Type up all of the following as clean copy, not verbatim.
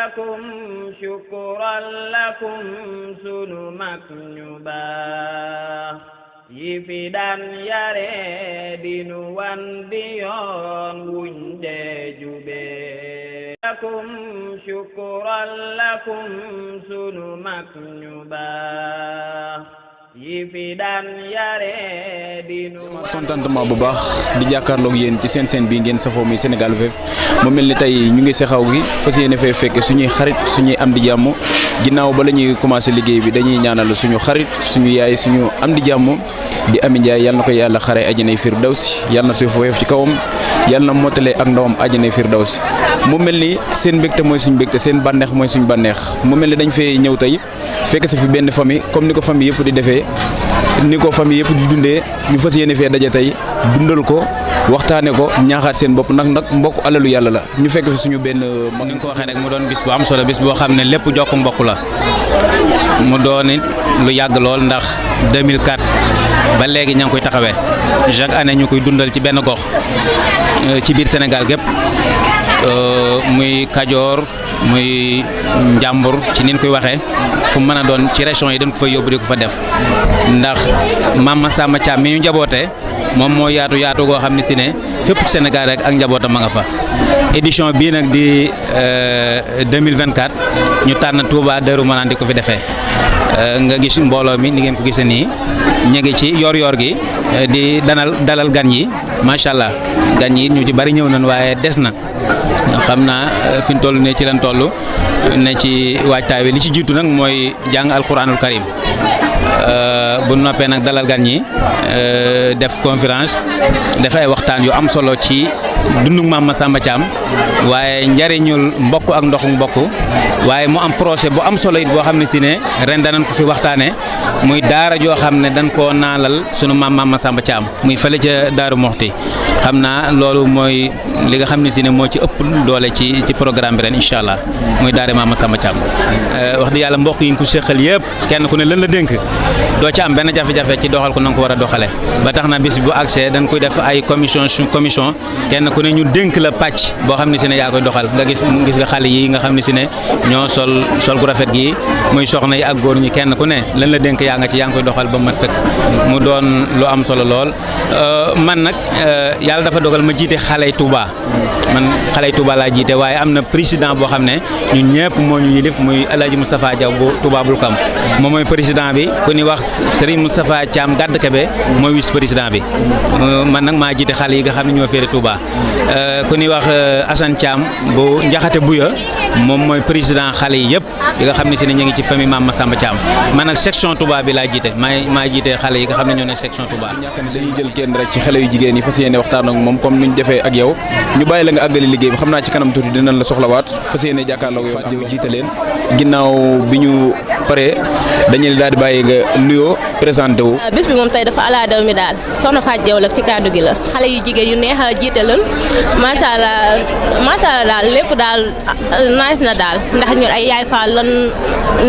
lakum shukran lakum sunu mag ñu baax yi fi daan yare dinu wan di yoon wuñ dee jube lakum shukran lakum sunu mag ñu baax yi fi daan yare dinu contentement bu baax di jàkkaarloog yéen ci seen bi ngeen safoo muy Sénégal Web mu mel ni tey ñu ngi si xaw gi fas yéene fee fekk suñuy xarit suñuy am di jàmm ginnaaw ba la ñuy commencé liggéey bi dañuy ñaanal suñu xarit suñu yaay suñu am di jàmm di Ami Ndiaye yal na ko yàlla xare àjjanay firdawsi yal na suuf woyof ci kawam yal na mottale ak ndawam àjjanay firdawsi mu mel ni seen mbégte mooy suñu mbégte seen bànneex mooy suñu bànneex mu mel ni dañ fee ñëw tey fekk sa fi benn famille comme ni ko famille yëpp di defee ni ko famille yëpp di dundee ñu fas yéene fee daje tey dundal ko waxtaane ko ñaaxaat seen bopp nag mbokk alalu yàlla la ñu fekk fi suñu benn ni nga ko waxee rek mu doon bis bu am solo bis boo xam ne lépp jokk mbokk la mu doon it lu yàgg lool ndax 2004 ba léegi ña ngi koy taxawee chaque année ñu koy dundal ci benn gox ci biir Sénégal gépp muy Kajoor muy Njàmbur ci nin koy waxee fu mën a doon ci région yi dañ ko fa yóbbu di ko fa def ndax Mame Samba Thiam mi ñu njabootee moom moo yaatu goo xam ne si ne fépp ci Sénégal rek ak njabootam ma nga fa édition bii nag di 2024 ñu tànn Touba Darou Manane di ko fi defee nga gis mbooloo mi ni ngeen ko gisee nii ñu ngi ci yor gi di dalal gan yi macha allah gan yi ñu ci bari ñëw nañ waaye des na xam naa fi ñu toll ne ci leen toll ne ci waajtaay wi li ci jiitu nag mooy jàng alquranul karim bu noppee nag dalal gan ñi def conférence def ay waxtaan yu am solo ci dundug Mame Samba Thiam waaye njariñul mbokk ak ndoxu mbokk waaye mu am projet bu am solo it boo xam ne si ne ren danañ ko fi waxtaanee muy daara joo xam ne dañ koo naalal sunu maam Mame Samba Thiam muy fële ca Daaru Moxti xam naa loolu mooy li nga xam ne si ne moo ci ëpp doole ci programme bi ren incha allah muy daara Mame Samba Thiam wax dëgg yàlla mbokk yi ñu ko seqal yëpp kenn ku ne lan la dénk doo ci am benn jafe-jafe ci doxal ko na nga ko war a doxale ba tax na bis bu accès dañ koy def ay commission kenn ku ne ñu dénk la pàcc boo xam ne si ne yaa koy doxal nga gis nga xale yi nga xam ne si ne ñoo sol gu rafet gi muy soxna yi ak góor ñi kenn ku ne lan la dénk yaa ngi koy doxal ba mat sëkk mu doon lu am solo lool man nag yàlla dafa dogal ma jiite xale yi Touba man xale yi Touba laa jiite waaye am na président boo xam ne ñun ñëpp moo ñu yilif muy El Hadj Moustapha Diaw bu Touba bul kam moom mooy président bi ku ñuy wax Serigne Moustapha Thiam Gàdd Kebe mooy vice président bi man nag maa jiite xale yi nga xam ne ñoo féete Touba ku ñuy wax Assane Thiam bu Njaxate Buya moom mooy président xale yi yëpp yi nga xam ne si ne ñu ngi ci famille Mame Samba Thiam man nag section Touba bi laa jiite maa jiite xale yi nga xam ne ñoo ne section Touba. dañuy jël kenn rek ci xale yu jigéen yi fas yéene waxtaan ak moom comme nuñ defee ak yow ñu bàyyi la nga àggali liggéey bi xam naa ci kanam tuuti dinañ la soxlawaat fas yéene jàkkaarloo yow Fatou jiite leen ginnaaw bi ñu paree dañuy daal di bàyyi nga nuyoo présenté wu. bis bi moom tey dafa ala daw mi daal soxna Fatou Diaw la ci kàddu gi la xale yu jigéen yu neex a jiite leen macha allah daal lépp daal nice na daal ndax ñun ay yaay faal lan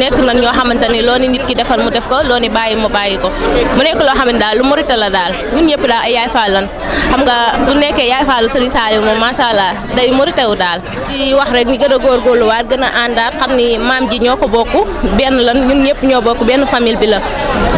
nekk nañ ñoo xamante ni loo ni nit ki defal mu def ko loo ni bàyyi mu bàyyi ko mu nekk loo xam ne daal lu murita la daal ñun ñëpp daal ay yaay faal lan xam nga bu nekkee yaay faalu Serigne Saliou moom macha allah day muritewu daal di wax rek ñu gën a góorgóorluwaat gën a àndaat xam ni maam ji ñoo ko bokk benn lan ñun ñëpp ñoo bokk benn famille bi la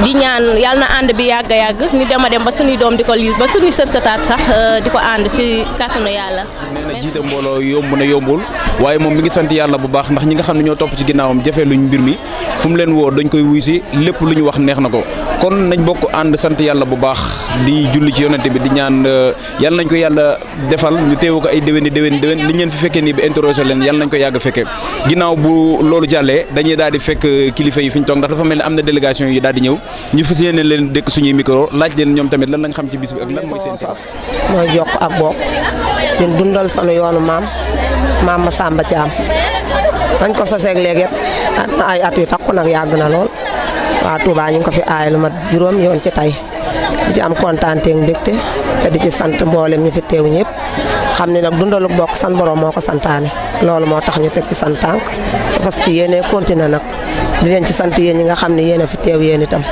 di ñaan yàlla na ànd bi yàgg a yàgg ñu dem a dem ba suñuy doom di ko lii ba suñuy sët sëtaat sax di ko ànd si kàttanu yàlla. nee na jiite mbooloo yomb na yombul waaye moom mi ngi sant yàlla bu baax ndax ñi nga xam ne ñoo topp ci ginnaawam jafe luñ mbir mi fu mu leen woo dañ koy wuy si lépp lu ñu wax neex na ko kon nañ bokk ànd sant yàlla bu baax di julli ci yonente bi di ñaan yàlla nañ ko yàlla defal ñu teewu ko ay déwén li ngeen fi fekkee nii bi interroger leen yàlla nañ ko yàgg fekkee ginnaaw bu loolu jàllee dañuy daal di fekk kilifa yi fi ñu toog ndax dafa mel ne am na délégation yi daal di ñëw ñu fas yéene leen dëkk suñuy micro laaj leen ñoom tamit lan lañ xam ci bis bi ak lan mooy seen sos mooy jokk ak bokk di dundal sunu yoonu Mame Samba Thiam dañ ko soseeg léegi ay at yu takku nag yàgg na lool waa Touba ñu ngi ko fi aay lu mat juróom yoon ci tey di ci am kontaante ak mbégte te di ci sant mboolem ñu fi teew ñëpp xam ne nag dundaluk bokk san borom moo ko santaane loolu moo tax ñu teg ci san tànk ci fas ci yéene continuer nag di leen ci sant yéen ñi nga xam ne yéen a fi teew yéen itam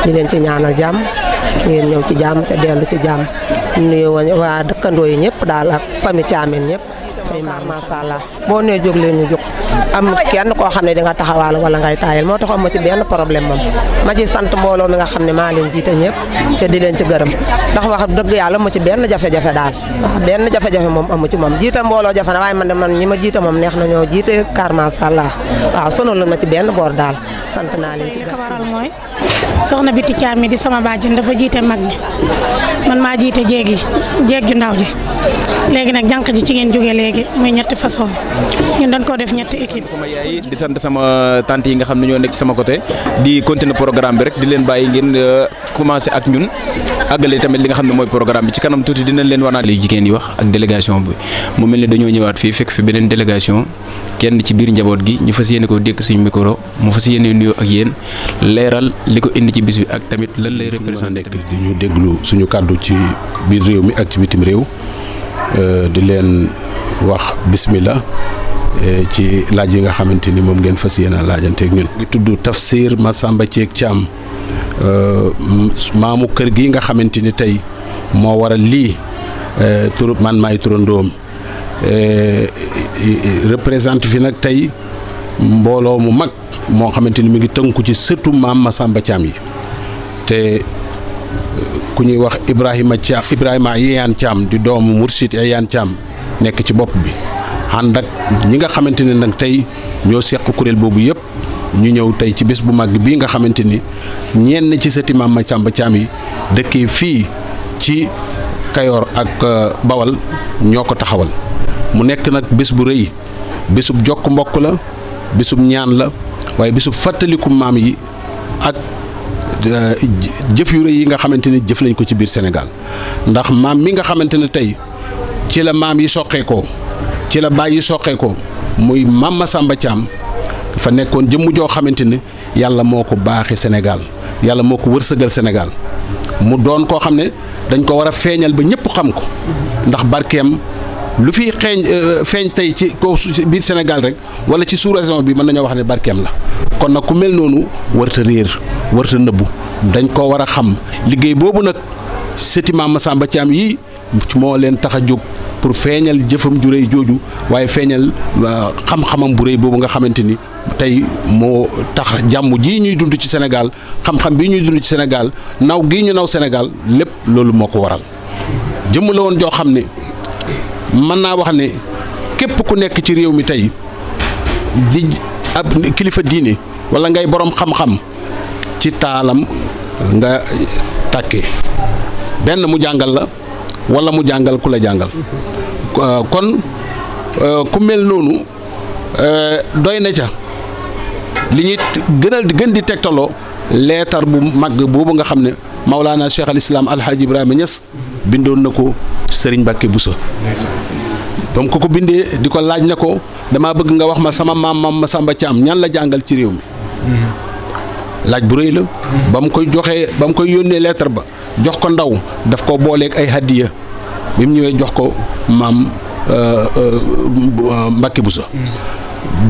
di leen ci ñaanal jàmm ngeen ñëw ci jàmm te dellu ci jàmm nuyu waa dëkkandoo yi ñëpp daal ak famille Thiamène ñëpp ay macha allah boo nee jóg leen ñu jóg am kenn koo xam ne di nga taxawaal wala ngay taayal moo tax am ma ci benn problème moom ma ci sant mbooloo mi nga xam ne maa leen jiite ñëpp te di leen ci gërëm ndax wax dëgg yàlla mu ci benn jafe-jafe daal waaw benn jafe-jafe moom amu ci moom jiite mbooloo jafe na waaye man de man ñi ma jiite moom neex na ñoo jiite car macha allah waaw sonal ma ci benn boor daal sant naa leen ci li ko waral mooy soxna Biti Caam mi di sama bàjjen dafa jiite mag ñi man maa jiite jéeg ju ndaw ji léegi nag jànq ji ci ngeen jógee léegi muy ñetti façon ñun dañ ko def ñetti équipe. sama yaay di sant sama tante yi nga xam ne ñoo nekk ci sama côté di continuer programme bi rek di leen bàyyi ngeen commencé ak ñun àggale tamit li nga xam ne mooy programme bi ci kanam tuuti dinañ leen wanaa li jigéen yi wax ak délégation bi mu mel ne dañoo ñëwaat fii fekk fi beneen délégation kenn ci biir njaboot gi ñu fas yéene ko dékk suñu micro mu fas yéene nuyoo ak yéen leeral li ko indi ci bis bi ak tamit lan lay représenté. di ñu déglu suñu kàddu ci biir réew mi ak ci bitim réew di leen wax bismillah ci laaj yi nga xamante ni moom ngeen fas yéene laajanteeg ñun. di tudd Tafsir Massamba Thiam maamu kër gi nga xamante ni tey moo waral lii turub man maay turandoom représente fi nag tey mbooloo mu mag moo xamante ni mi ngi tënku ci sëtu maam Massamba Thiam yi te ku ñuy wax Ibrahima Yeyaan Thiam di doomu Mourchid Yeyaan Thiam nekk ci bopp bi ànd ak ñi nga xamante ne nag tey ñoo seq kuréel boobu yëpp ñu ñëw tey ci bés bu mag bii nga xamante ni ñenn ci sëti maam Massamba Thiam yi dëkkee fii ci Kayoor ak Bawal ñoo ko taxawal mu nekk nag bés bu rëy bésub jokk mbokk la bésub ñaan la waaye bésub fàttaliku maam yi ak jëf yu rëy yi nga xamante ni jëf nañ ko ci biir Sénégal ndax maam mi nga xamante ne tey ci la maam yi soqeekoo ci la baay yi soqeekoo muy maam Massamba Thiam dafa nekkoon jëmm joo xamante ni yàlla moo ko baaxee Sénégal yàlla moo ko wërsëgal Sénégal mu doon koo xam ne dañ ko war a feeñal ba ñëpp xam ko ndax barkeem lu fi feeñ tey ci kaw biir Sénégal rek wala ci sous-région bi mën nañoo wax ne barkeem la kon nag ku mel noonu warta réer warta nëbbu dañ ko war a xam liggéey boobu nag sëti maam Massamba Thiam yi moo leen tax a jóg pour feeñal jëfam ju rëy jooju waaye feeñal xam-xamam bu rëy boobu nga xamante ni tey moo tax jàmm ji ñuy dund ci Sénégal xam-xam bii ñuy dund ci Sénégal naw gii ñu naw Sénégal lépp loolu moo ko waral jëmm la woon joo xam ne mën naa wax ne képp ku nekk ci réew mi tey di ab kilifa diine wala ngay borom xam-xam ci taalam nga tàkkee benn mu jàngal la wala mu jàngal ku la jàngal kon ku mel noonu doy na ca li ñuy gën di tegtaloo leetar bu mag boobu nga xam ne Maulana Cheikh al Islam Alhaji Ibrahima Niass bindoon na ko Serigne Mbacké Bousso donc ku ko bindee di ko laaj ne ko damaa bëgg nga wax ma sama maam Massamba Thiam ñan la jàngal ci réew mi laaj bu rëy la ba mu koy joxee ba mu koy yónnee lettre ba jox ko ndaw daf ko booleeg ay hadiya bi mu ñëwee jox ko maam Mbacké Bousso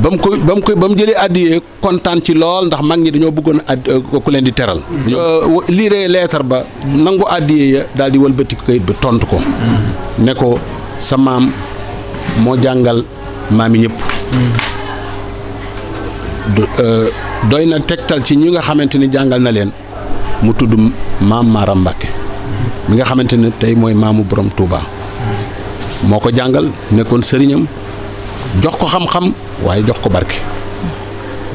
ba mu jëlee addiyee kontaan ci lool ndax mag ñi dañoo bëggoon ku leen di teral liiree lettre ba nangu addiyee ya daal di wëlbati kayit ba tontu ko ne ko sa maam moo jàngal maam yi ñëpp doy na tegtal ci ñi nga xamante ni jàngal na leen mu tudd maam Maram Mbacké mi nga xamante ne tey mooy maamu borom Touba moo ko jàngal nekkoon sëriñam jox ko xam-xam waaye jox ko barke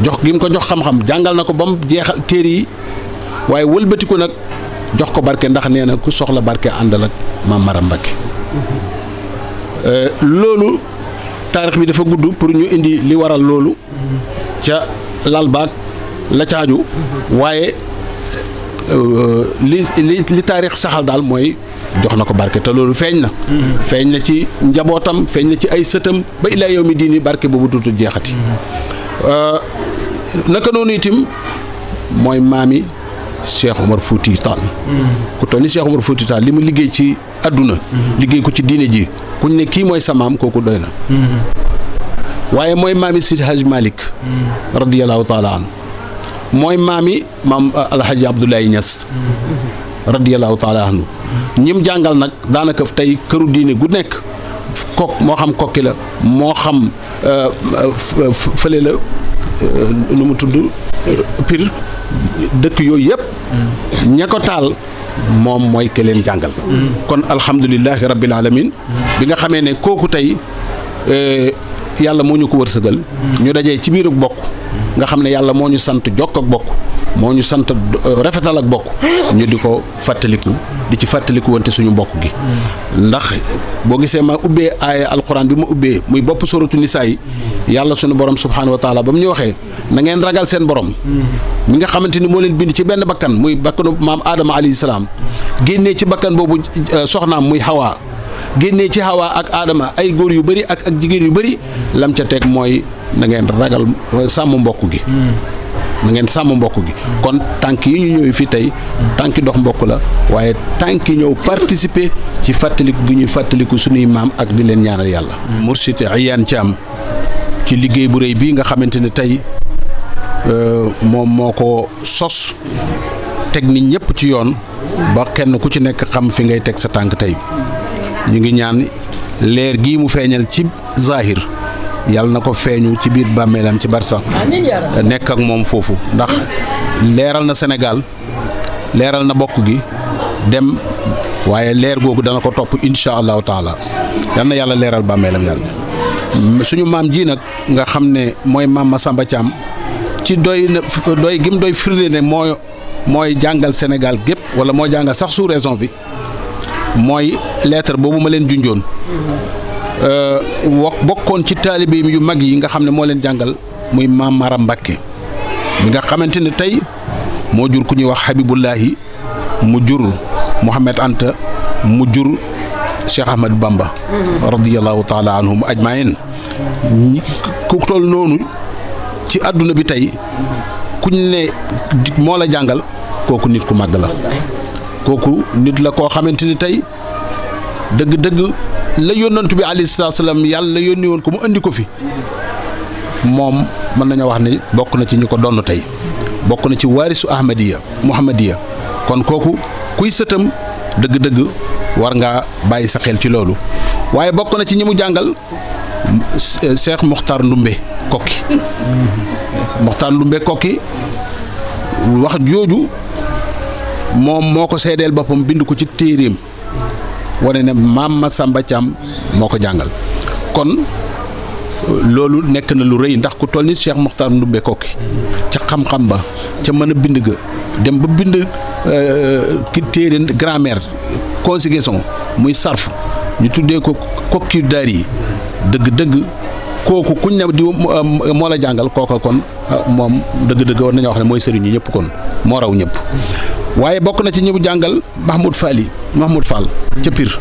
jox gi mu ko jox xam-xam jàngal na ko ba mu jeexal téere yi waaye wëlbati ko nag jox ko barke ndax nee na ku soxla barke àndal ak maam Maram Mbacké loolu taarix bi dafa gudd pour ñu indi li waral loolu ca lal baag la caaju waaye li taarix saxal daal mooy jox na ko barke te loolu feeñ na ci njabootam feeñ na ci ay sëtam ba ilaa yow mi diini barke boobu duutu jeexati naka noonu itam mooy maami Cheikh Omar Fouti Tall ku toll ni Cheikh Omar Fouti Tall li mu liggéey ci àdduna liggéey ko ci diine ji kuñ ne kii mooy sa maam kooku doy na waaye mooy maami Sidi Hadj Malick radiyallahu taala anhu mooy maami maam Alhaji Abdoulaye Niass radiyallahu taala anhu ñim jàngal nag daanaka tey këru diine gu nekk moo xam kokki la moo xam fële la nu mu tudd Pire dëkk yooyu yëpp ña ko taal moom mooy ke leen jàngal kon alhamdulillahi rabbil alamin bi nga xamee ne kooku tey yàlla moo ñu ko wërsëgal ñu dajee ci biiru bokk nga xam ne yàlla moo ñu sant jokk ak bokk moo ñu sant rafetal ak bokk ñu di ko fàttaliku di ci fàttaliku wante suñu mbokk gi ndax boo gisee ma ubbee aaya alquran bi ma ubbee muy bopp suratu nisaa yi yàlla suñu borom subhanahu wa taala ba mu ñu waxee na ngeen ragal seen borom mi nga xamante ni moo leen bind ci benn bakkan muy bakkanu maam Adama alayhi salaam génnee ci bakkan boobu soxnaam muy Hawa génnee ci Hawa ak Adama ay góor yu bëri ak jigéen yu bëri lam ca teg mooy na ngeen ragal sàmm mbokk gi na ngeen sàmm mbokk gi kon tànk yi ñu ñëw fii tey tànki dox mbokk la waaye tànki ñëw participer ci fàttaliku gi ñuy fàttaliku suñuy maam ak di leen ñaanal yàlla. Mourchid Iyane Thiam ci liggéey bu rëy bii nga xamante ne tey moom moo ko sos teg nit ñëpp ci yoon ba kenn ku ci nekk xam fi ngay teg sa tànk tey ñu ngi ñaan leer gii mu feeñal ci zahir yàlla na ko feeñu ci biir bàmmeelam ci barsax nekk ak moom foofu ndax leeral na Sénégal leeral na bokk gi dem waaye leer googu dana ko topp insha allahu taala yal na yàlla leeral bàmmeelam yàlla suñu maam ji nag nga xam ne mooy maam Massamba Thiam ci doy gim doy firnde ne mooy jàngal Sénégal gépp wala mooy jàngal sax sous raison bi mooy lettre boobu ma leen junjoon bokkoon ci taalibe yu mag yi nga xam ne moo leen jàngal muy maam Maram Mbàkke mi nga xamante ne tey moo jur ku ñuy wax Habibullahi mu jur Mouhamed Anta mu jur Cheikh Ahmadou Bamba radiyallahu taala anhum ajmain ku toll noonu ci àdduna bi tey kuñ ne moo la jàngal kooku nit ku màgg la kooku nit la koo xamante ni tey dëgg-dëgg la yónnantu bi alayhi salaatu salaam yàlla yónni woon ko mu andi ko fi moom mën nañoo wax ne bokk na ci ñu ko donn tey bokk na ci waarisu ahmadiya muhammadiya kon kooku kuy sëtam dëgg-dëgg war ngaa bàyyi sa xel ci loolu waaye bokk na ci ñi mu jàngal Cheikh Mokhtar Ndumbe Kokki Mokhtar Ndumbe Kokki wax jooju moom moo ko seedeel boppam bind ko ci téeréem wane ne maam Massamba Thiam moo ko jàngal kon loolu nekk na lu rëy ndax ku toll ni Cheikh Mokhtar Ndumbe Kokki ca xam-xam ba ca mën a bind ga dem ba bind ki téere grammaire conjugaison muy sarf ñu tuddee ko kokki daar yi dëgg-dëgg kooku kuñ ne di moo la jàngal kooka kon moom dëgg-dëgg war nañoo wax ne mooy sëriñ ñi ñëpp kon moo raw ñëpp waaye bokk na ci ñi mu jàngal Mahmoud Fall ca Pire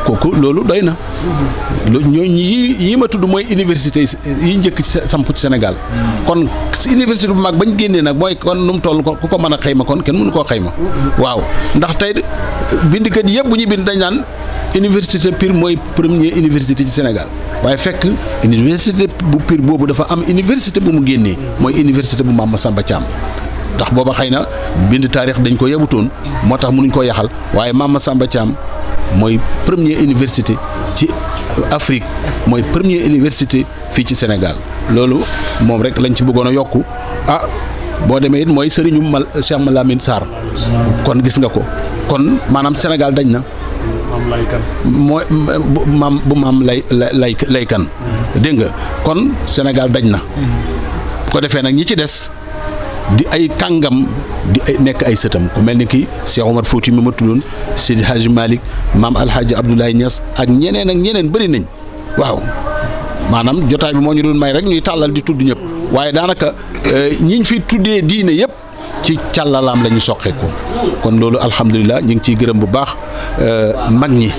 kooku loolu doy na ñooñu yi ma tudd mooy université yi njëkk samp ci Sénégal kon si université bu mag bañ génnee nag mooy kon nu mu toll ku ko mën a xayma kon kenn mënu koo xayma waaw ndax tey bindkat yëpp bu ñuy bind dañ naan université Pire mooy première université ci Sénégal waaye fekk université bu Pire boobu dafa am université bu mu génnee mooy université bu Maam Massamba Thiam ndax booba xëy na bind taarix dañ ko yebutoon moo tax mënuñ koo yaxal waaye Maam Massamba Thiam mooy première université ci Afrique mooy première université fii ci Sénégal loolu moom rek lañ ci bëggoon a yokku boo demee it mooy sëriñu Cheikh Malamine Sarr kon gis nga ko kon maanaam Sénégal dañ na mooy maam laykan dégg nga kon Sénégal dañ na bu ko defee nag ñi ci des di ay kàngam di nekk ay sëtam ku mel ni ki Cheikh Omar Fouti mi ma tuddoon Seydi Hadji Malick maam Alhaji Abdoulaye Niass ak ñeneen bëri nañ waaw maanaam jotaay bi moo ñu doon may rek ñuy tàllal di tudd ñëpp waaye daanaka ñiñ fi tuddee diine yëpp ci càllalaam la ñu soqeekoo kon loolu alhamdulilah ñu ngi ciy gërëm bu baax mag ñi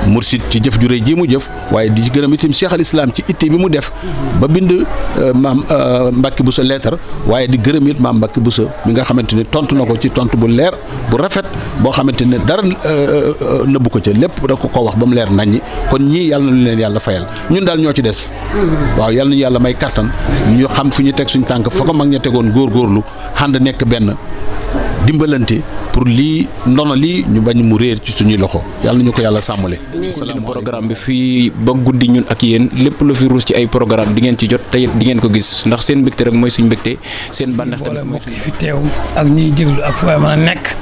Mourchid ci jëf ju rëy ji mu jëf waaye di gërëm itam Cheikh al Islam ci itte bi mu def ba bind maam Mbacke Bousso lettre waaye di gërëm it maam Mbacke Bousso mi nga xamante ni tontu na ko ci tontu bu leer bu rafet boo xamante ne dara nëbbu ko ca lépp da ko wax ba mu leer naññi kon ñii yàlla na lu leen yàlla fayal ñun daal ñoo ci des waaw yàlla nañu yàlla may kattan ñu xam fi ñu teg suñu tànk fa ko mag ña tegoon góorgóorlu ànd nekk benn dimbalante pour lii ndono lii ñu bañ mu réer ci suñuy loxo yàlla ñu ko yàlla sàmmale. programme bi fii ba guddi ñun ak yéen lépp lu fi ruus ci ay programme di ngeen ci jot te it di ngeen ko gis ndax seen mbégte rek mooy suñu mbégte seen bànneex tamit mooy suñu fi teew ak ñiy déglu ak fu waay mën a nekk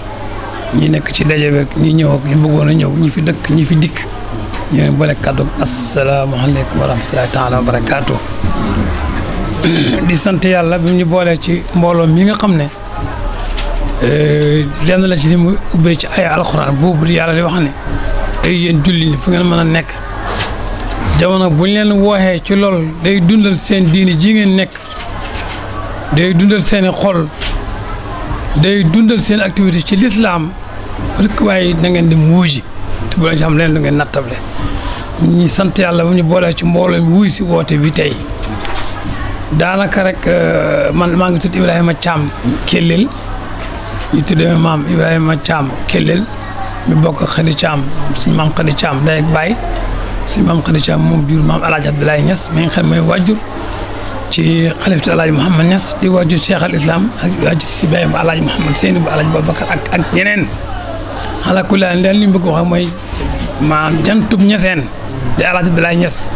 ñi nekk ci daje beeg ñi ñëw ak ñu bëggoon a ñëw ñi fi dëkk ñi fi dikk ñu ne boole kàddu asalaamaaleykum wa rahmatulahi taala wa barakaatu. di sant yàlla bi ñu boolee ci mbooloo mi nga xam ne lenn la ci li mu ubbee ci ay alxuraan boobu di yàlla di wax ne ay yéen julli ñi fu ngeen mën a nekk jamono bu ñu leen wooxee ci lool day dundal seen diini ji ngeen nekk day dundal seeni xol day dundal seen activité ci lislaam rek waaye na ngeen di muuji te bu leen ci xam leen lu ngeen nattable ñi sant yàlla bu ñu boolee ci mbooloo mi wuy si woote bi tey daanaka rek man maa ngi tudd Ibrahima Thiam Kellel ñu tuddee maam Ibrahima Thiam Kellel mi bokk Khady Thiam suñu maam Khady Thiam ndey ak baay suñu maam Khady Thiam moom jur maam El Hadj Abdoulaye Niass mi nga xam ne mooy wàjjur ci xalifatu El Hadj Mouhamad Niass di wàjjur Cheikh al Islam ak wàjjur si bayam El Hadj Mouhamad Seyni bu El Hadj Babacar ak ñeneen ala kulli haal li ñu bëgg wax mooy maanaam jantub ñeseen di El Hadj Abdoulaye Niass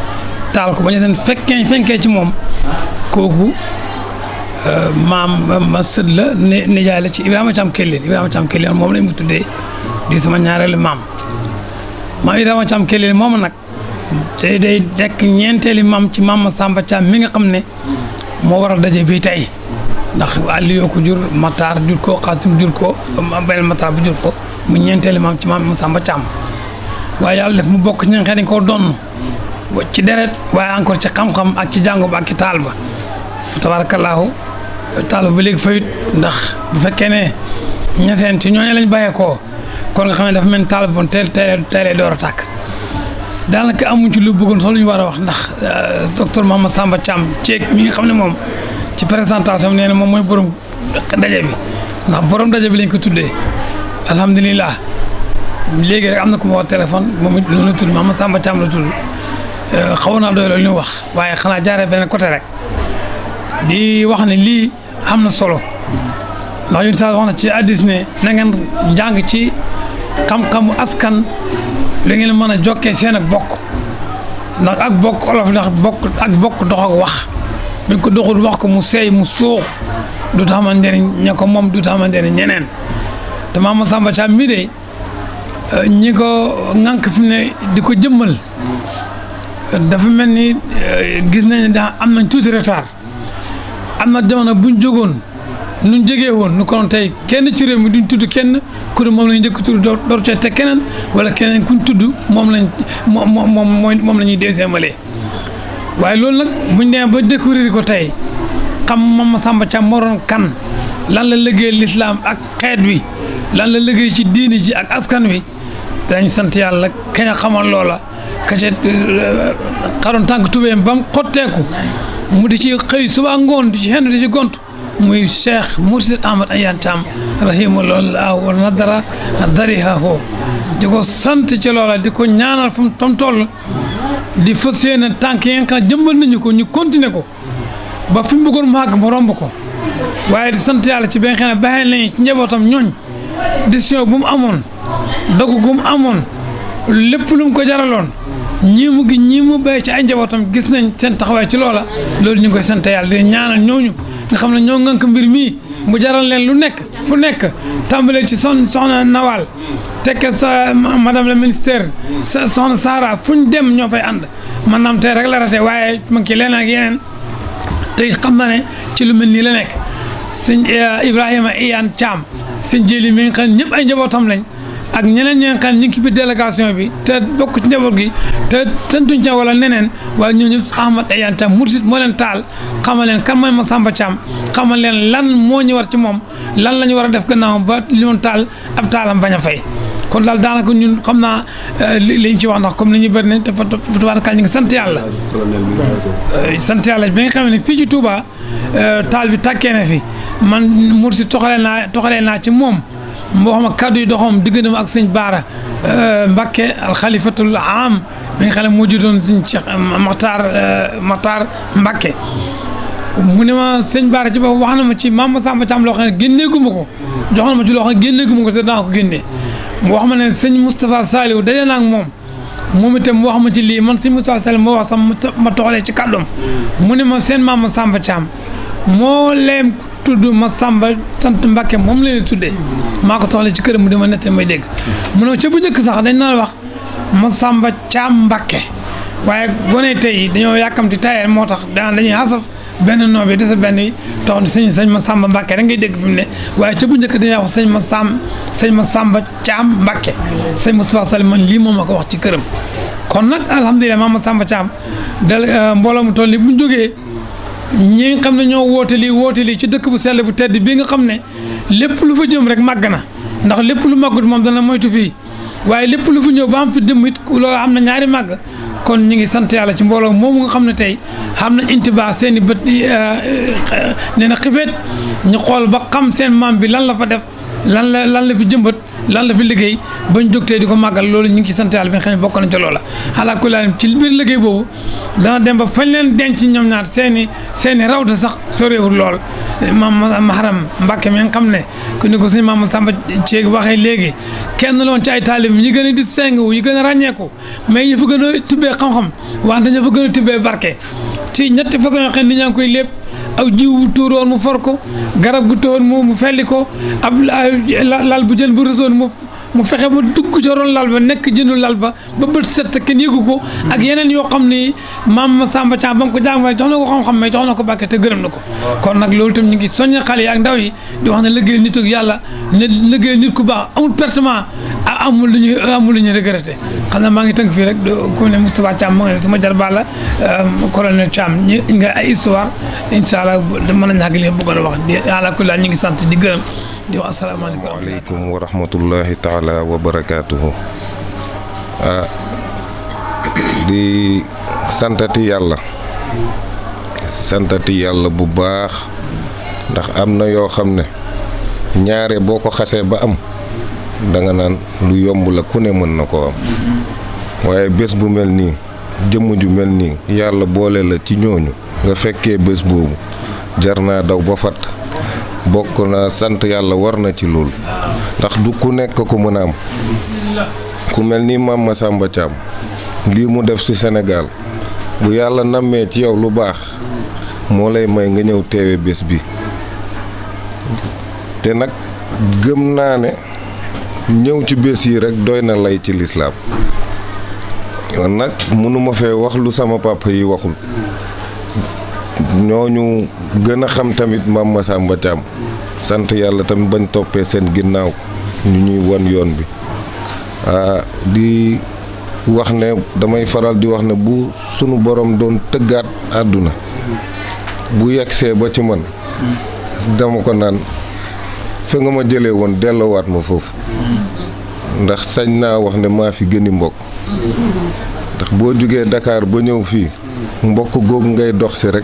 taal ko ba ñeseen fekkee ci moom kooku maam ma sët la nijaay la ci Ibrahima Thiam Kellel moom lañ ko tuddee di sama ñaareelu maam Ibrahima Thiam Kellel moom nag day nekk ñeenteeli maam ci maam Samba Thiam mi nga xam ne moo waral daje bii tey ndax Aliou ko jur Matar jur ko Xaasim jur ko beneen Matar bu jur ko mu ñeenteeli maam ci maam Samba Thiam waaye yàlla def mu bokk ci ñi nga xam ne dañ koo donn ci deret waaye encore ci xam-xam ak ci jàngo ba ak ci taal ba tabaarakallaahu taal ba léegi fayut ndax bu fekkee ne ñeseen ci ñooñu lañ bàyyeekoo kon nga xam ne dafa mel ni taal ba teelee door a tàkk daanaka amuñ ci lu bëggoon sax lu ñu war a wax ndax docteur Mouhamed Samba Thiam ceeg mi nga xam ne moom ci présentation bi nee na moom mooy borom daje bi ndax borom daje bi lañ ko tuddee alhamdulilah léegi rek am na ku ma wax téléphone moom it lu tudd Mouhamed Samba Thiam la tudd xaw naa doy loolu ñu wax waaye xanaa jaaree beneen côté rek di wax ne lii am na solo ndax ñun sax wax na ci hadiis ne na ngeen jàng ci xam-xamu askan lu ngeen mën a jokkee seen ak bokk ndax ak bokk olof ndax bokk dox ak wax buñ ko doxul wax ko mu seey mu suux du xamante ne ña ko moom du xamante ne ñeneen te Maam Samba Thiam mii de ñi ko ŋànk fi ne di ko jëmmal dafa mel ni gis nañ ne daa am nañ tuuti retard am na jamono buñ jógoon nuñ jegee woon nu ko doon tey kenn ci réew mi duñ tudd kenn ku ne moom lañ njëkk tudd door cee teg keneen wala keneen kuñ tudd moom la ñuy décimale waaye loolu nag buñ demee ba découvrir ko tey xam Mame Samba Thiam moo doon kan lan la liggéey lislaam ak xeet wi lan la liggéey ci diini ji ak askan wi dañ sant yàlla kañ a xamal loola ka ca xaroon tànk tubéyam ba mu xotteeku mu di ci xëy suba ngoon di ci xenn di ci gont muy Cheikh Mourchid Ahmad Iyane Thiam rahimahullah wa nadara darihahu di ko sant ci loola di ko ñaanal fa mu toll di fas yéene tànk yi nga xam jëmbal nañu ko ñu continuer ko ba fi mu bëggoon mu àgg mu romb ko waaye di sant yàlla ci bi nga xam ne bàyyi nañu ci njabootam ñooñ décision bu mu amoon dogu gu mu amoon lépp lu mu ko jaraloon ñii mu béy ci ay njabootam gis nañ seen taxawaay ci loola loolu ñu ngi koy sant yàlla di ñaanal ñooñu nga xam ne ñoo ngànk mbir mii mu jaral leen lu nekk fu nekk tàmbalee ci soxna Nawal tekke sa madame la ministère sa soxna Sara fu ñu dem ñoo fay ànd maanaam tey rek la rate waaye mu ngi ci leen ak yeneen tey xam na ne ci lu mel nii la nekk sëñ Ibrahima Iyane Thiam sëñ Jili mi nga xam ne ñëpp ay njabootam lañ ak ñeneen ñi nga xam ne ñu ngi ci biir délégation bi te bokk ci njaboot gi te tëntuñ ca wala neneen waaye ñoo ñëpp Ahmad Iyane Thiam Mourchid moo leen taal xamal leen kan mooy Mame Samba Thiam xamal leen lan moo ñu war ci moom lan la ñu war a def gannaaw ba li mu taal ab taalam bañ a fay kon daal daanaka ñun xam naa liñ ci wax ndax comme ni ñu bëri ne dafa tubaarkàlla ñu ngi sant yàlla bi nga xam ne fii ci Touba taal bi tàkkee na fi man Mourchid toxalee naa ci moom moo xam ne kaddu yi doxam diggante ak sëñ Baara Mbakke alxalifatul am bi nga xam ne moo jiitoon sëñ Cheikh Makhtar Mbakke mu ne ma sëñ Bara ci boppam wax na ma ci Mame Massamba Thiam loo xam ne génneeguma ko jox na ma ci loo xam ne génneeguma ko te daa ko génnee mu wax ma ne sëñ Moustapha Saliou daje naa ak moom itam mu wax ma ci lii man sëñ Moustapha Saliou moo wax sax ma toxalee ci kàddoom mu ne ma seen Mame Massamba Thiam moo leem tudd Massamba sant Mbacke moom la ñuy tuddee maa ko toxalee ci këram mu di ma nette may dégg mu ne ca bu njëkk sax dañ naan wax Massamba Thiam Mbacke waaye gone tey dañoo yàkkamti tayeel moo tax dañuy xasaf benn noo bi dese benn yi tax sëñ Massamba Mbacke da ngay dégg fi mu ne waaye ca bu njëkk dañuy wax sëñ Massamba Thiam Mbacke sëñ Moustapha Sall man lii moom ma ko wax ci këram kon nag alhamdulilah Mame Massamba Thiam dal mbooloo mu toll ni bu ñu jógee ñi nga xam ne ñoo woote lii ci dëkk bu sell bu tedd bi nga xam ne lépp lu fa jëm rek màgg na ndax lépp lu màggut moom dana moytu fii waaye lépp lu fa ñëw ba am fi dem it loolu am na ñaari màgg kon ñu ngi sant yàlla ci mbooloo moomu nga xam ne tey xam na intibaa seen i bët nee na xifeet ñu xool ba xam seen maam bi lan la fa def lan la fi jëmbat lan la fi liggéey bañ jógtee di ko màggal loolu ñu ngi ci sant yàlla bi nga xam ne bokk nañ ca loola ala kulli haal ci biir liggéey boobu dana dem ba fañ leen denc ñoom ñaar seeni rawta sax soreewul lool Maharam Mbacke mi nga xam ne ku ni ko suñu Mame Massamba Thiam waxee léegi kenn la woon ci ay taalib yi gën a distingué yi gën a ràññeeku mais ñu fa gën a tibbee xam-xam wante ñu fa gën a tibbee barke ci ñetti façon yoo xam ne nit ñaa ngi koy lépp aw jiwu tuuroon mu for ko garab gu toowoon mu felli ko ab lal bu jën bu rësoon mu fexe ba dugg ca ron lal ba nekk jëndu lal ba bët set kenn yëgu ko ak yeneen yoo xam ni Mame Massamba Thiam ba mu ko jàngalee jox na ko xam-xam mais jox na ko bàkke te gërëm na ko kon nag loolu itam ñu ngi soññe xale yi ak ndaw yi di wax ne liggéey nit ak yàlla ne liggéey nit ku baax amul pertement amul lu ñuy regretté xam naa maa ngi tënk fii rek ku ne Moustapha Thiam ma nga ne sama jarbaat la colonel Thiam ñi nga ay histoire incha allah mën nañu àgg li nga bëggoon a wax di àlla kulli ñu ngi sant di gërëm di wax asalaamaaleykum wa rahmatullahi taala wa barakaatuhu di santati yàlla bu baax ndax am na yoo xam ne ñaare boo ko xasee ba am danga naan lu yomb la ku ne mën na koo am waaye bés bu mel nii jëmm ju mel nii yàlla boole la ci ñooñu nga fekkee bés boobu jar naa daw ba fat bokk na sant yàlla war na ci lool ndax du ku nekk ko mën a am ku mel ni Mame Massamba Thiam lii mu def ci Sénégal bu yàlla nammee ci yow lu baax moo lay may nga ñëw teewe bés bi te nag gëm naa ne ñëw ci bés yi rek doy na lay ci lislaam yoon nag mënuma fee wax lu sama papa yi waxul ñooñu gën a xam tamit Mame Massamba Thiam sant yàlla tamit bañ toppee seen ginnaaw ñu ñuy wan yoon bi di wax ne damay faral di wax ne bu sunu borom doon tëggaat àdduna bu yegsee ba ci man dama ko naan fa nga ma jëlee woon delloowaat ma foofu ndax sañ naa wax ne maa fi gëni mbokk ndax boo jugee Dakar ba ñëw fii mbokk googu ngay dox si rek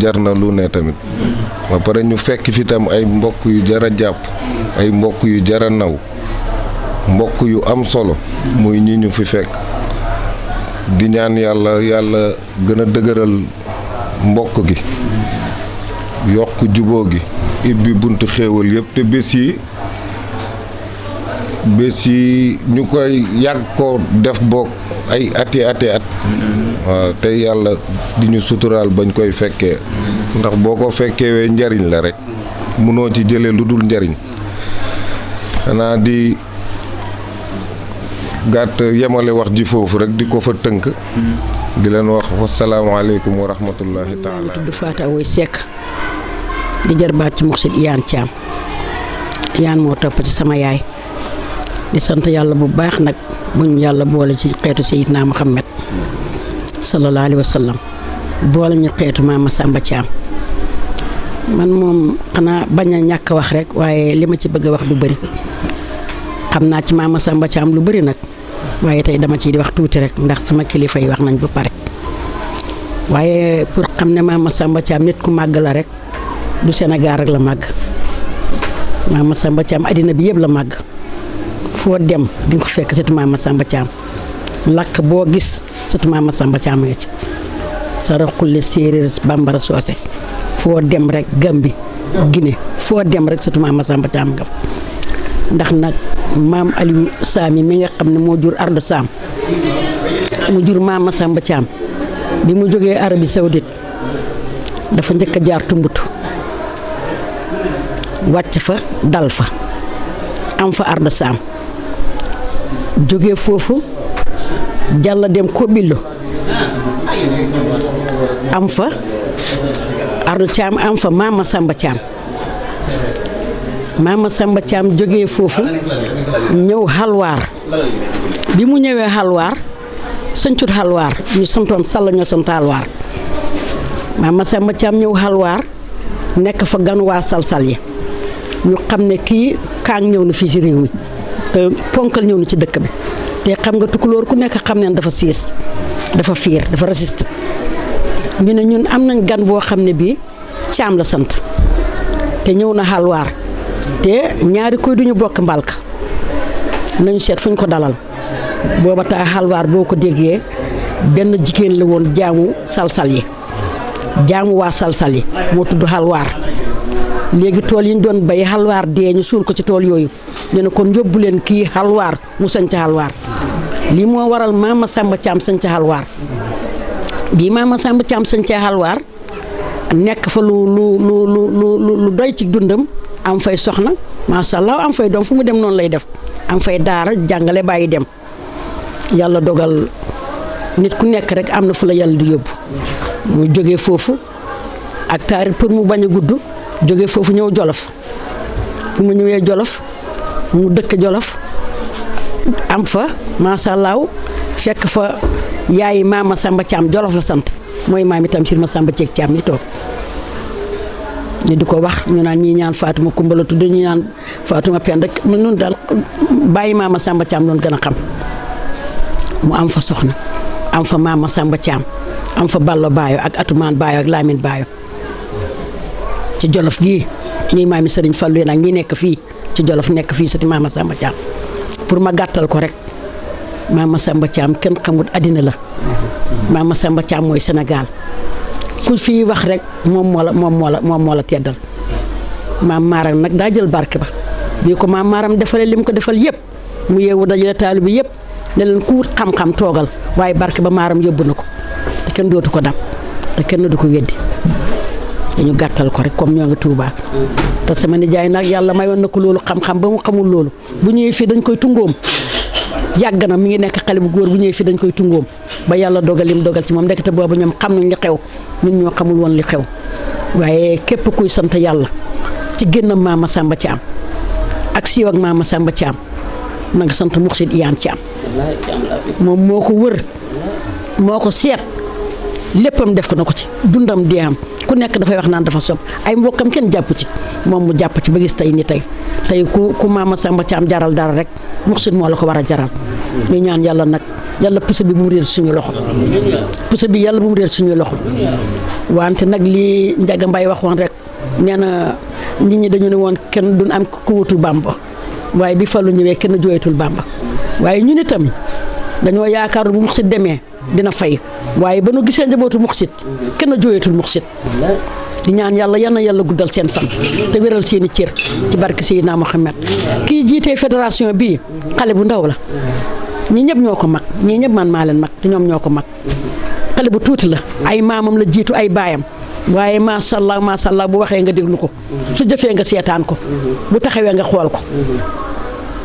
jar na lu ne tamit ba pare ñu fekk fi tam ay mbokk yu jar a jàpp ay mbokk yu jar a naw mbokk yu am solo muy ñi ñu fi fekk di ñaan yàlla gën a dëgëral mbokk gi yokk juboo gi ibbi buntu xéewal yëpp te bés yi ñu koy yàgg ko def boog ay ati at waaw tey yàlla di ñu suturaal bañ koy fekkee ndax boo ko fekkee njariñ la rek mënoo ci jëlee lu dul njariñ xanaa di gàtt yemale wax ji foofu rek di ko fa tënk di leen wax wasalaamaaleykum wa rahmatullahi taala. tudd Fatou Awoy Seck di jarbaat ci Mourchid Iyane Thiam Iyane moo topp ci sama yaay di sant yàlla bu baax nag buñ yàlla boole ci xeetu Seydina Muhammad sallallahu alayhi wa sallam boole ñu xeetu Mame Massamba Thiam man moom xanaa bañ a ñàkk wax rek waaye li ma ci bëgg a wax du bëri xam naa ci Mame Massamba Thiam lu bëri nag waaye tey dama ciy di wax tuuti rek ndax sama kilifa yi wax nañ ba pare waaye pour xam ne Mame Massamba Thiam nit ku màgg la rek du Sénégal rek la màgg Mame Massamba Thiam addina bi yëpp la màgg foo dem di nga ko fekk surtout Mame Massamba Thiam lakk boo gis surtout Mame Massamba Thiam nga ci Saraxule séeréer bambara soose foo dem rek Gambi Guinée foo dem rek surtout maam Masamba Thiam nga fa ndax nag maam Aliou Sami mi nga xam ne moo jur Ardo Sam mu jur maam Masamba Thiam bi mu jógee Arabie Saoudite dafa njëkk a jaar Tumbutu wàcc fa dal fa am fa Ardo Sam jógee foofu jàll dem Kobilo am fa Ardo Thiam am fa maam Masamba Thiam maam Masamba Thiam jógee foofu ñëw Halwaar bi mu ñëwee Halwaar sëncut Halwaar ñu santoon Sall ñoo sant Halwaar maam Masamba Thiam ñëw Halwaar nekk fa gan waa salsal yi ñu xam ne kii kaang ñëw na fii ci réew mi te ponkal ñëw na ci dëkk bi te xam nga tukulóor ku nekk xam ne dafa siis dafa fiir dafa résiste ñu ne ñun am nañ gan boo xam ne bii Thiam la sant te ñëw na Halwaar te ñaari koy duñu bokk mbalka nañu seet fu ñu ko dalal booba taa Halwaar boo ko déggee benn jigéen la woon jaamu salsal yi jaamu waa salsal yi moo tudd Halwaar léegi tool yi ñu doon bay Halwaar dee ñu suul ko ci tool yooyu ñu ne kon yóbbu leen kii Halwaar mu sañ ca Halwaar lii moo waral maam Masamba Thiam sañ ca Halwaar bii maam Masamba Thiam sañ ca Halwaar nekk fa lu doy ci dundam am fay soxna macha allah am fay doom fu mu dem noonu lay def am fay daara jàngale bàyyi dem yàlla dogal nit ku nekk rek am na fu la yàlla di yóbbu mu jógee foofu ak taarix pour mu bañ a gudd jógee foofu ñëw Jolof fu mu ñëwee Jolof mu dëkk Jolof am fa macha allah fekk fa yaayi maam Masamba Thiam Jolof la sant mooy maam itam Sir Masamba Ceeg Thiam mi toog ñu di ko wax ñu naan ñii ñaan Faatuma Kumba la tudd ñi ñaan Faatuma Penda nun daal bàyyi maam Masamba Thiam doon gën a xam mu am fa soxna am fa maam Masamba Thiam am fa Ballo Baayo ak Atumaan Baayo ak Lamine Baayo ci Jolof gii ñuy maami Sëriñ Fallu nag ñi nekk fii ci Jolof nekk fii sati maam Masamba Thiam pour ma gàttal ko rek maam Masamba Thiam kenn xamut àddina la maam Masamba Thiam mooy Sénégal ku fii wax rek moom moo la teddal maam Maaram nag daa jël barke ba bii ko maam Maaram defalee lim ko defal yëpp mu yeewu dajale taalibe yëpp ne leen ku wut xam-xam toogal waaye barke ba Maaram yóbbu na ko te kenn dootu ko dab te kenn du ko weddi dañu gàttal ko rek comme ñoo ngi Tuubaa te sama nijaay nag yàlla mayoon na ko loolu xam-xam ba mu xamul loolu bu ñëwee fii dañ koy tungoom yàgg na mi ngi nekk xale bu góor bu ñëwee fii dañ koy tungoom ba yàlla dogal lim dogal ci moom ndekete boobu ñoom xam nañ li xew ñun ñoo xamul woon li xew waaye képp kuy sant yàlla ci génnam maam Masamba Thiam ak siiw ak maam Masamba Thiam na nga sant Muxsin Iyaan Thiam moom moo ko wër moo ko seet léppam def ko na ko ci dundam di am ku nekk dafay wax naan dafa sob ay mbokkam kenn jàpp ci moom mu jàpp ci ba gis tey ni tey ku maam Masamba Thiam jaral dara rek Muxsin moo la ko war a jaral ñu ñaan yàlla nag yàlla puso bi bu mu réer suñu loxo puso bi yàlla bu mu réer suñu loxo wante nag lii Njaga Mbay waxoon rek nee na nit ñi dañu ne woon kenn duñ am ku wutul Bàmba waaye bi Fallu ñëwee kenn jooyatul Bàmba waaye ñun itam dañoo yaakaar bu Muxsit demee dina fay waaye ba nu gisee njabootu Muxsit kenn jooyatul Muxsit di ñaan yàlla yal na yàlla guddal seen fan te wéral seeni cër ci barke Seydina Muhammad kii jiitee fédération bii xale bu ndaw la ñi ñëpp ñoo ko mag ñii ñëpp man maa leen mag te ñoom ñoo ko mag xale bu tuuti la ay maamam la jiitu ay baayam waaye macha allah bu waxee nga déglu ko su jëfee nga seetaan ko bu taxawee nga xool ko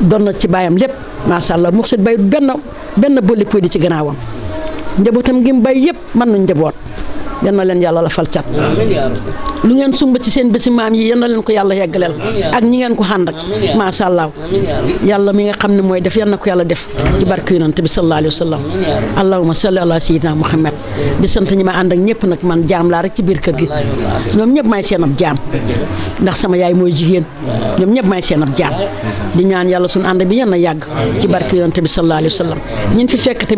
doon na ci baayam lépp macha allah Muxsit bay benn bolli puy di ci gannaawam njabootam gi mu bay yëpp mën nañ njaboot yal na leen yàlla la fal cat lu ngeen sumba ci seen bési maam yi yal na leen ko yàlla yeggaleel ak ñi ngeen ko xànd ak macha allah yàlla mi nga xam ne mooy def yal na ko yàlla def ci barke yonent bi sallallahu alayhi wa sallam allahumma salli ala sayyidina muhammad di sant ñi ma ànd ak ñëpp nag man jaam laa rek ci biir kër gi ñoom ñëpp may seen ab jaam ndax sama yaay mooy jigéen ñoom ñëpp may seen ab jaam di ñaan yàlla suñu ànd bi yal na yàgg ci barke yonent bi sallallahu alayhi wa sallam ñin fi fekk